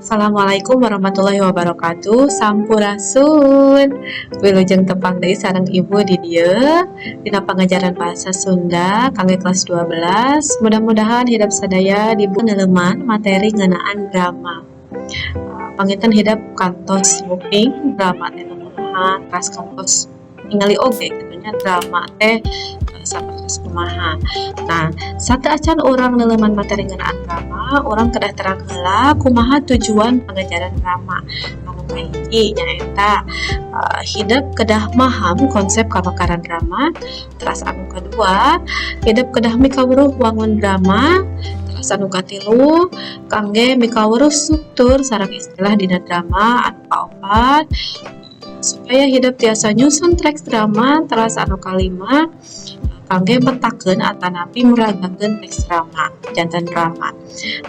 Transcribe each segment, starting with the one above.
Assalamualaikum warahmatullahi wabarakatuh. Sampurasun. Wilujeng tepang deui sareng Ibu di dieu dina pangajaran bahasa Sunda kangge kelas 12. Mudah-mudahan hidep sadaya di neuleman materi ngeunaan drama. Panginten hidep kantos nguping drama teh kumaha, teras kantos ningali oge kitu nya drama teh sapertos kumaha. Nah, sateuacan urang neuleman materi ngeunaan drama, urang kedah terang heula kumaha tujuan pangajaran drama. Anu kahiji nyaeta hidep kedah maham konsep kamekaran drama, teras anu kadua hidep kedah mikawruh wangun drama, teras anu katilu kangge mikawruh struktur sareng istilah dina drama, anu kaopat supaya hidep tiasa nyusun teks drama, teras anu kalima kangge metakeun atanapi muragakeun teks drama janten drama.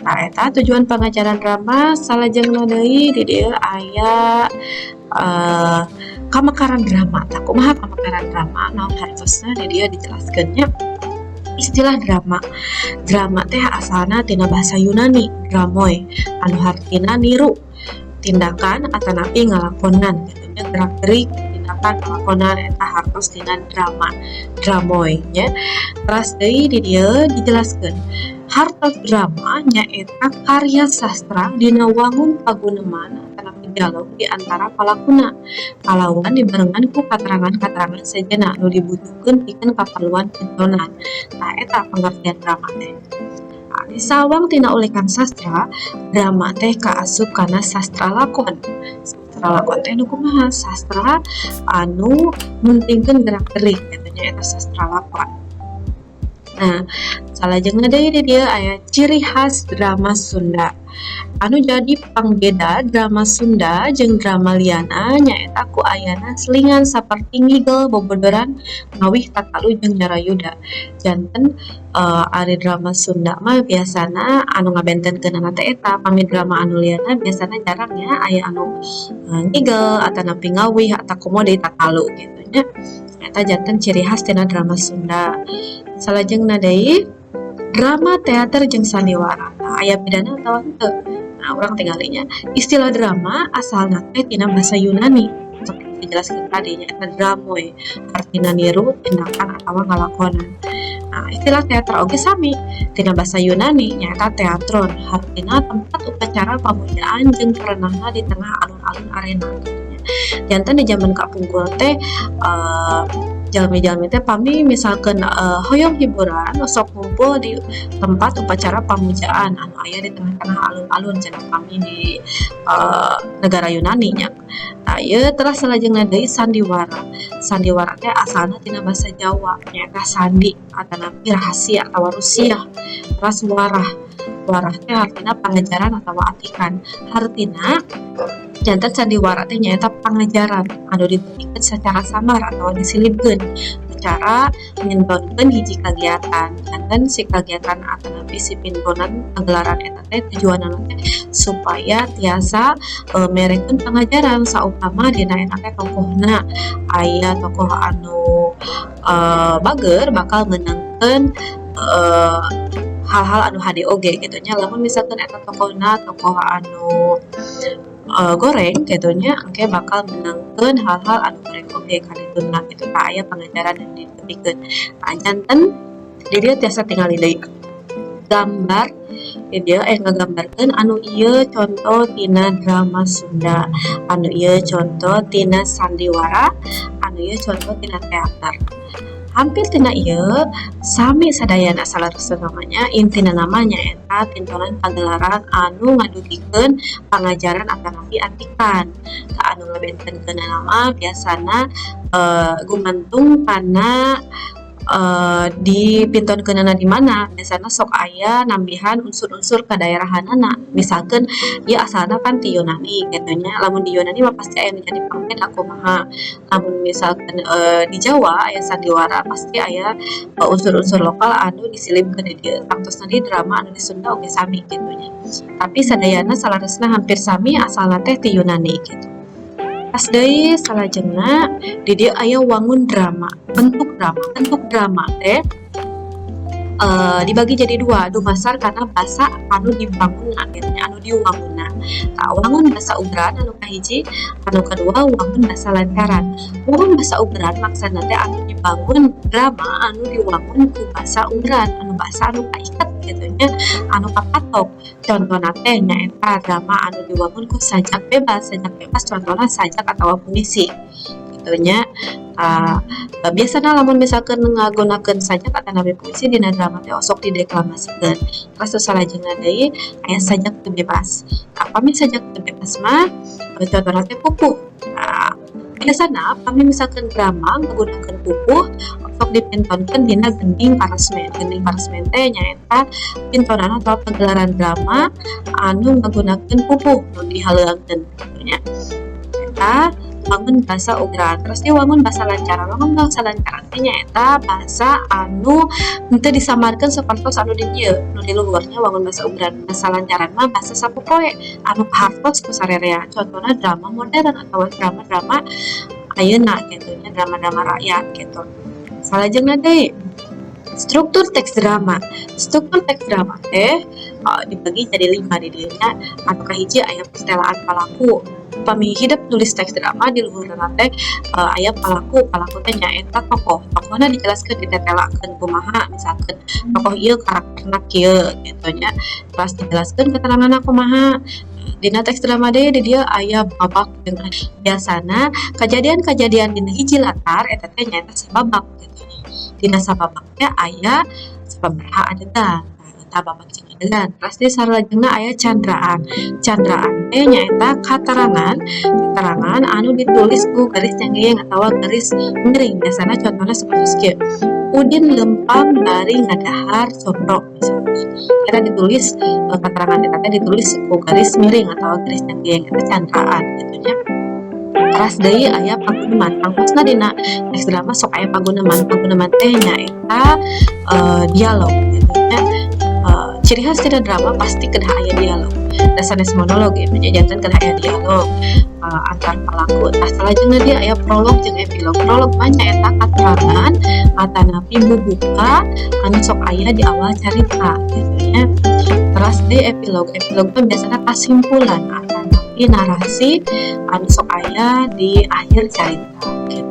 Nah, eta tujuan pangajaran drama. Salajengna deui di dieu aya kamekaran drama. Tah, kumaha kamekaran drama, naon hartosna, di dieu dijelaskeun nya. Istilah drama. Drama teh asalna tina bahasa Yunani, dramoi, anu hartina niru tindakan atanapi ngalakonan kitu nya, gerak-gerik tindakan ngalakonan eta hartos tina drama, dramoi nya. Teras deui di dieu dijelaskeun hartos drama nyaeta karya sastra dina wangun paguneman atanapi dialog di antara palakuna kalawan dibarengan ku katerangan-katerangan sejenna nu dibutuhkeun pikeun kaperluan pintonan. Tah, eta pengertian drama teh. Nah, disawang tina ulekan sastra, drama teh kaasup kana sastra lakon. Sastra lakon teh nu kumaha? Sastra anu mentingkeun gerak-gerik kitu nya, eta sastra lakon. Nah, salajengna deui di dieu aya ciri khas drama Sunda. Anu jadi pangbeda drama Sunda jeung drama liana nyaeta ku ayana selingan saperti ngigel, bobodoran, ngawih, tatalu jeung nyarayuda. Janten ari drama Sunda mah biasana anu ngabentenkeunana teh eta, pami drama anu liana biasana jarang nya aya anu ngigel atanapi ngawih atau komo deui tatalu kitu nya. Eta janten ciri khas tina drama Sunda. Salajengna deui, drama teater jeung sandiwara. Nah, aya bedana atawa henteu? Nah, urang tingali nya. Istilah drama asalna teh tina bahasa Yunani. Seperti dijelaskeun tadi, nyaeta dramoi, artina niru tindakan atawa ngalakonan. Nah, istilah teater oge sami tina bahasa Yunani, nyaeta theatron, hartina tempat upacara pamujaan jeung perenahna di tengah alun-alun arena kitu nya. Janten di zaman kapungkur teh jalmi-jalmi teh pami misalkeun hoyong hiburan sok ngumpul di tempat upacara pamujaan anu aya di tengah-tengah alun-alun cenah pami di negara Yunani nya. Nah, ieu teras salajengna deui sandiwara. Sandiwara teh asalna tina bahasa Jawa, nyaeta sandi atanapi rahasia atawa rusiah. Teras warah. Warah teh artina pangajaran atawa atikan. Hartina janten sandiwara teh nyaeta pangajaran anu ditutikeun secara samar atawa disilipkeun cara mintonkeun hiji kagiatan. Janten si kagiatan atanapi si pintonan pagelaran eta teh tujuanna teh supaya tiasa merekeun pangajaran, saupama dina eta teh tokohna aya tokoh anu bager bakal meunangkeun hal-hal anu hade oge kitu nya. Lamun misalkan eta tokohna tokoh anu goreng kitu nya, engke bakal meunangkeun hal-hal anu goreng oge kadituna kitu. Tah, aya pangajaran anu ditutikeun. Nah, janten di dieu tiasa tingali deui gambar di dieu ngagambarkeun anu ieu contoh tina drama Sunda, anu ieu contoh tina sandiwara, anu ieu contoh tina teater. Hampir tina ieu sami sadayana saleresna nya, intina nama nyaeta tintonan pagelaran anu ngadugikeun pangajaran atanapi atikan. Tah, anu ngabentenkeunana mah biasana gumantung kana dipintonkeunana di mana, biasana sok aya nambihan unsur-unsur kadaerahanana. Misalkeun ieu asalna kan ti Yunani kitu nya, lamun di Yunani mah pasti aya nu jadi pangbeda kumaha. Lamun misalkeun di Jawa aya sandiwara, pasti aya unsur-unsur lokal anu disilipkeun di dieu. Tangtosna di drama anu di Sunda oge sami kitu nya. Tapi sadayana saleresna hampir sami, asalna teh ti Yunani kitu. Pas deui salajengna di dieu aya wangun drama, bentuk drama. Bentuk drama teh Dibagi jadi dua, dumasar kana basa anu dibangun gitu nya, anu diwangunna. Tah, wangun basa ugeran anu kahiji, anu kadua wangun basa lancaran. Wangun basa ugeran maksudna teh anu dibangun drama anu diwangun ku basa ugeran, anu basa anu kaiket gitu nya, anu kapatok. Contohna teh nyaeta drama anu diwangun ku sajak bebas. Sajak bebas contohna sajak atawa puisi gitu nya. Biasana lamun misalkan ngagunakeun sajak atanapi puisi dina drama teh osok dideklamasikeun. Terus nu salajengna deui aya sajak teu bebas. Nah, pami sajak teu bebas mah contohna teh pupuh. Nah, biasana pami misalkan drama ngagunakeun pupuh osok dipintonkeun dina gending paresmen. Gending paresmen teh nyaeta pintonan atawa pagelaran drama anu ngagunakeun pupuh nu dihaleuangkeun kitu nya. Eta wangun basa ugeran. Terus deui wangun basa lancaran. Wangun basa lancaran teh nyaeta basa anu henteu disamarkeun sapertos anu di dieu, nu di luhur nya wangun basa ugeran. Basa lancaran mah basa sapopoe anu kahartos ku sarerea. Contohna drama modern atawa drama-drama ayeuna gitu nya, drama-drama rakyat gitu. Salajengna deui struktur teks drama. Struktur teks drama teh dibagi jadi lima di dieu nya. Anu kahiji aya pertelaan palaku. Upami hidep nulis teks drama, di luhurna teh aya palaku. Palaku teh nyaeta tokoh. Tokohna dijelaskeun, ditetelakeun kumaha, misalkeun tokoh ieu karakterna kieu gitu nya. Terus dijelaskeun keteranganna kumaha. Dina teks drama deui di dieu aya babak dengan biasana kejadian-kejadian dina hiji latar eta teh nyaeta sababak gitu nya. Dina sababak teh aya sababaraha adegan. Nah, eta babak jeung adegan. Terus di salajengna aya candraan. Candraan teh nyaeta katerangan, keterangan anu ditulis ku garis nyanggeyeng atawa garis miring. Biasana contohna sapertos kieu. Udin lempang bari ngadahar combro misalkan. Eta ditulis keterangan eta teh ditulis ku garis miring atau garis nyanggeyeng, eta candraan gitu nya. Teras deui aya paguneman. Tangtosna dina teks drama sok aya paguneman. Paguneman teh nyaeta dialog gitu nya. Ciri khas tina drama pasti kedah aya dialog. Da sanes monolog ieu mah nya, janten kedah aya dialog antar palaku. Tah, salajengna deui aya prolog jeung epilog. Prolog mah nyaeta katerangan atanapi bubuka anu sok aya di awal carita gitu nya. Teras deui epilog. Epilog mah biasana kasimpulan atanapi narasi anu sok aya di akhir carita gitu.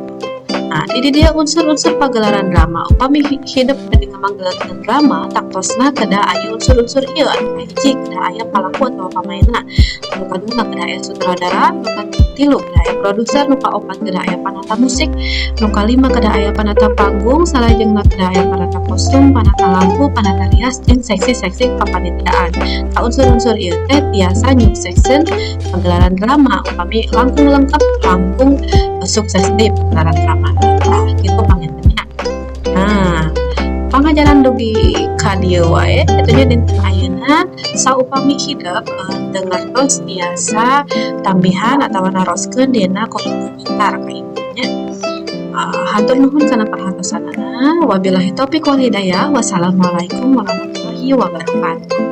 Nah, ini dia unsur-unsur pagelaran drama. Upami hidep bade ngamanggelarkeun drama, tangtosna kedah aya unsur-unsur ieu. Anu kahiji kedah aya palaku atawa pamainna. Anu kadua kedah aya sutradara, nu katilu kedah aya produser, nu kaopat kedah aya panata musik, nu kalima kedah aya panata panggung, salajengna kedah aya panata kostum, panata lampu, panata rias, jeung seksi-seksi kapanitiaan. Tah, unsur-unsur ieu teh tiasa nyukseskeun pagelaran drama. Upami langkung lengkap, langkung sukses deui pagelaran drama. Tah, kitu panginten nya. Nah, pangajaran dugi ka dieu wae kitu nya dinten ayeuna. Saupami hidep teu ngartos, tiasa tambihan atawa naroskeun dina kolom komentar ka ibu nya. Hatur nuhun kana perhatosanana. Wabillahi taufik wal hidayah. Wassalamualaikum warahmatullahi wabarakatuh.